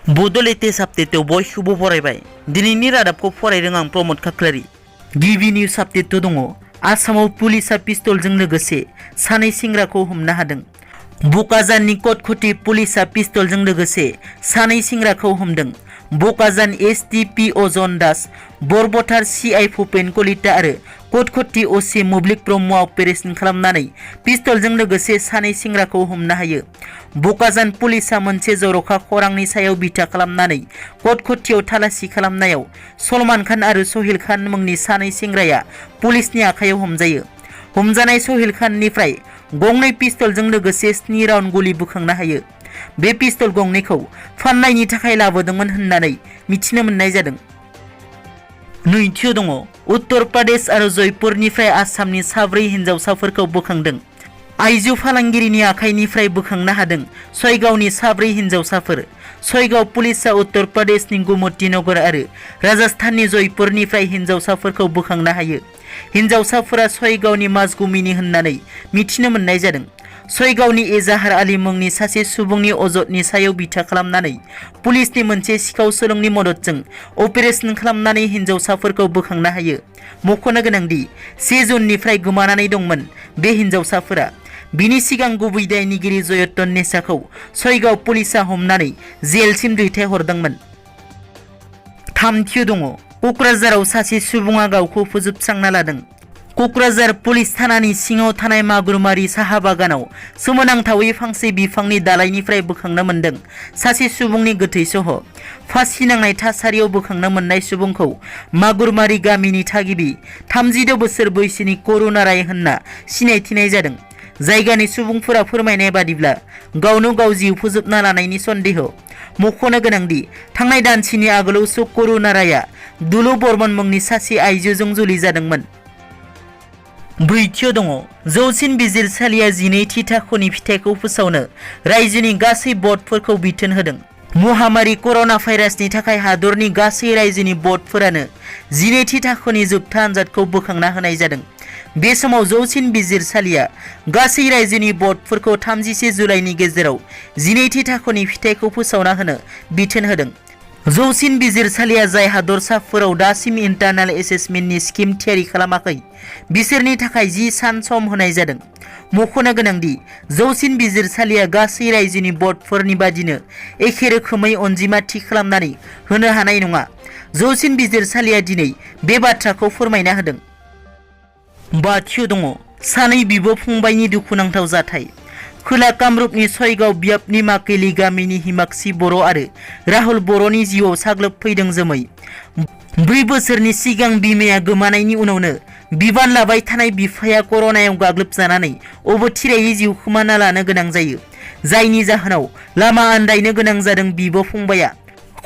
बड' लेटेस्ट आपडेटआव बयखौबो बरायबाय। दिनैनि रादाबखौ फरायदों आं प्रमद खाख्लारि। गिबि निउज आपडेटआव दङ। आसामाव पुलिसा पिस्तलजों लोगोसे सानै सेंग्राखौ हमनो हादों। बकाजाननि कटखटी पुलिसा पिस्तलजों लोगोसे सानै सेंग्राखौ हमदों। बकाजान एसडिपि अजन दास, बरबथार सिआइ भुपेन कलिता आरो कटखटी असि मोब्लिक ब्रह्मआ अपारेशन खालामनानै पिस्तलजों लोगोसे सानै सेंग्राखौ हमनो हायो। बकाजान पुलिसा मोनसे जर'खा खौरांनि सायाव बिथा खालामनानै कटखटीआव थालासि खालामनायाव सलमान खान आरो सहिल खान मुंनि सानै सेंग्राया पुलिसनि आखायाव हमजायो। हमजानाय सहिल खाननिफ्राय गंनै पिस्तलजों लोगोसे 7 राउन्ड गुलि बोखांनो हायो। बे पिस्तल गंनैखौ फाननायनि थाखाय लाबोदोंमोन होननानै मिथिनो मोननाय जादों। नैथियाव दङ। उत्तर प्रदेश आरो जयपुरनिफ्राय आसामनि 4 हिनजावसाफोरखौ बोखांदों। आइजो फालांगिरिनि आखाइनिफ्राय बोखांनो हादों सयगावनि 4 हिनजावसाफोर। सयगाव पुलिसा उत्तर प्रदेशनि गोमती नगर आरो राजस्थाननि जयपुरनिफ्राय हिनजावसाफोरखौ बोखांनो हायो। हिनजावसाफोरा सयगावनि माजगुमिनि होननानै मिथिनो मोननाय जादों। सयगावनि एजाहार आली मुंनि सासे सुबुंनि अजदनि सायाव बिथा खालामनानै पुलिसनि मोनसे सिखाव सोलोंनि मददजों अपारेशन खालामनानै हिनजावसाफोरखौ बोखांनो हायो। मख'नो गोनांदि 1 जुननिफ्राय गोमानानै दंमोन बे हिनजावसाफोरा। बिनि सिगां गुबै दायनिगिरि जयतन नेसाखौ सयगाव पुलिसा हमनानै जेलसिम दैथायहरदोंमोन। थामथियाव दङ। क'क्राझाराव सासे सुबुङा गावखौ फोजोबस्रांना लादों। क'क्राझार पुलिस थानानि सिङाव थानाय मागुरमारि साहा बागानाव सोमोनांथावै फांसे बिफांनि दालाइनिफ्राय बोखांनो मोनदों सासे सुबुंनि गोथै सह'। फासि नांनाय थासारियाव बोखांनो मोननाय सुबुंखौ मागुरमारि गामिनि थागिबि 36 बोसोर बैसोनि करुणा राय होनना सिनायथिनाय जादों। जायगानि सुबुंफोरा फोरमायनाय बादिब्ला गावनो गाव जिउ फोजोबना लानायनि सन्देह। मख'नो गोनांदि थांनाय दानसेनि आगोलावसो करुणा रायआ दुलु बर्मन मुंनि सासे आइजोजों जुलि जादोंमोन। ब्रैथियाव दङ। जौसिन बिजिरसालिया 12थि थाखोनि फिथाइखौ फोसावनो रायजोनि गासै बर्डफोरखौ बिथोन होदों। महामारी कर'ना भाइरासनि थाखाय हादरनि गासै रायजोनि बर्डफोरानो 12थि थाखोनि जोबथा आनजादखौ बोखांना होनाय जादों। बे समाव जौसिन बिजिरसालिया गासै रायजोनि बर्डफोरखौ 31 जुलाइनि गेजेराव 12थि थाखोनि फिथाइखौ फोसावना होनो बिथोन होदों। जौसिन बिजिरसालिया जाय हादरसाफोराव दासिम इन्टारनाल एसेसमेन्टनि स्किम थियारि खालामाखै बिसोरनि थाखाय 10 सान सम होनाय जादों। मख'नो गोनांदि जौसिन बिजिरसालिया गासै रायजोनि बर्डफोरनि बादिनो एखे रोखोमै अनजिमा थि खालामनानै होनो हानाय नङा। जौसिन बिजिरसालिया दिनै बे बाथ्राखौ फोरमायना होदों। बाथियाव दङ। सानै बिब' फंबायनि दुखुनांथाव जाथाय। खोला कामरुपनि सयगाव बियाबनि माकेली गामिनि हिमाक्षी बर' आरो राहुल बर'नि जिउआव साग्लोबफैदों जोमै। 4 बोसोरनि सिगां बिमाया गोमानायनि उनावनो बिबान लाबाय थानाय बिफाया कर'नायाव गाग्लोबजानानै अबथिरायै जिउ खोमाना लानो गोनां जायो। जायनि जाहोनाव लामा आन्दायनो गोनां जादों बिब' फंबाया।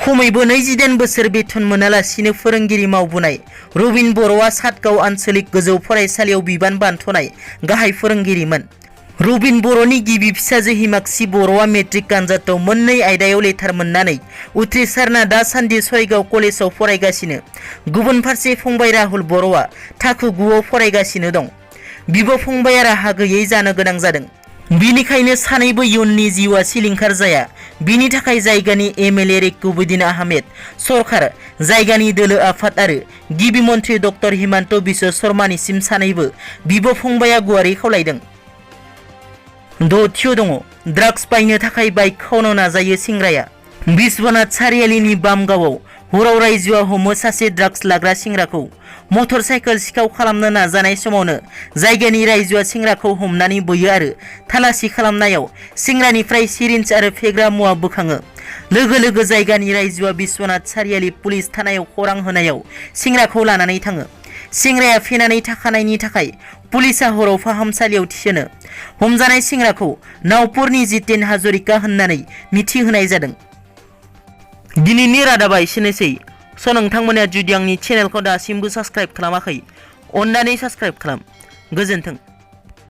खमैबो 28 बोसोर बेथन मोनालासिनो फोरोंगिरि मावबोनाय रबिन बर'आ सातगाव आन्सलिक गोजौ फरायसालियाव बिबान बानथ'नाय गाहाय फोरोंगिरिमोन। रबिन बर'नि गिबि फिसाजो हिमाक्षी बर'आ मेट्रिक आनजादाव मोननै आयदायाव लेटार मोननानै उथ्रिसारना दासान्दि सयगाव कलेजाव फरायगासिनो। गुबुन फारसे फंबाय राहुल बर'आ थाखो 9आव फरायगासिनो दं। बिब' फंबाया राहा गैयै जानो गोनां जादों। बिनिखायनो सानैबो इयुननि जिउआ सिलिंखार जाया बिनि थाखाय जायगानि एमएलए रेक्कुबुद्दिन आहमेद सरकार, जायगानि दोलो आफाद आरो गिबि मन्थ्रि डक्टर हिमन्त बिश्व शर्मानिसिम सानैबो बिब' फंबाया गुवारै खावलायदों। 6थियाव दङ। ड्राग्स बायनो थाखाय बाइक खावनो नाजायो सेंग्राया। बिश्वनाथ सारियालिनि बामगावआव हराव रायजोआ हमो सासे ड्राग्स लाग्रा सेंग्राखौ। मटर साइकेल सिखाव खालामनो नाजानाय समावनो जायगानि रायजोआ सेंग्राखौ हमनानै बोयो आरो थालासि खालामनायाव सेंग्रानिफ्राय सिरिन्ज आरो फेग्रा मुवा बोखाङो। लोगो लोगो जायगानि रायजोआ बिश्वनाथ सारियालि पुलिस थानायाव खौरां होनायाव सेंग्राखौ लानानै थाङो। सेंग्राया फेनानै थाखानायनि थाखाय पुलिसा हराव फाहामसालियाव थिसनो। हमजानाय सेंग्राखौ नावपुरनि जितेन हाजरिका होननानै मिथिहोनाय जादों। दिनैनि रादाबा एसेनोसै। नोंथांमोना जुदि आंनि चेनेलखौ दासिमबो साबस्क्राइब खालामाखै अन्नानै साबस्क्राइब खालाम। गोजोन्थों।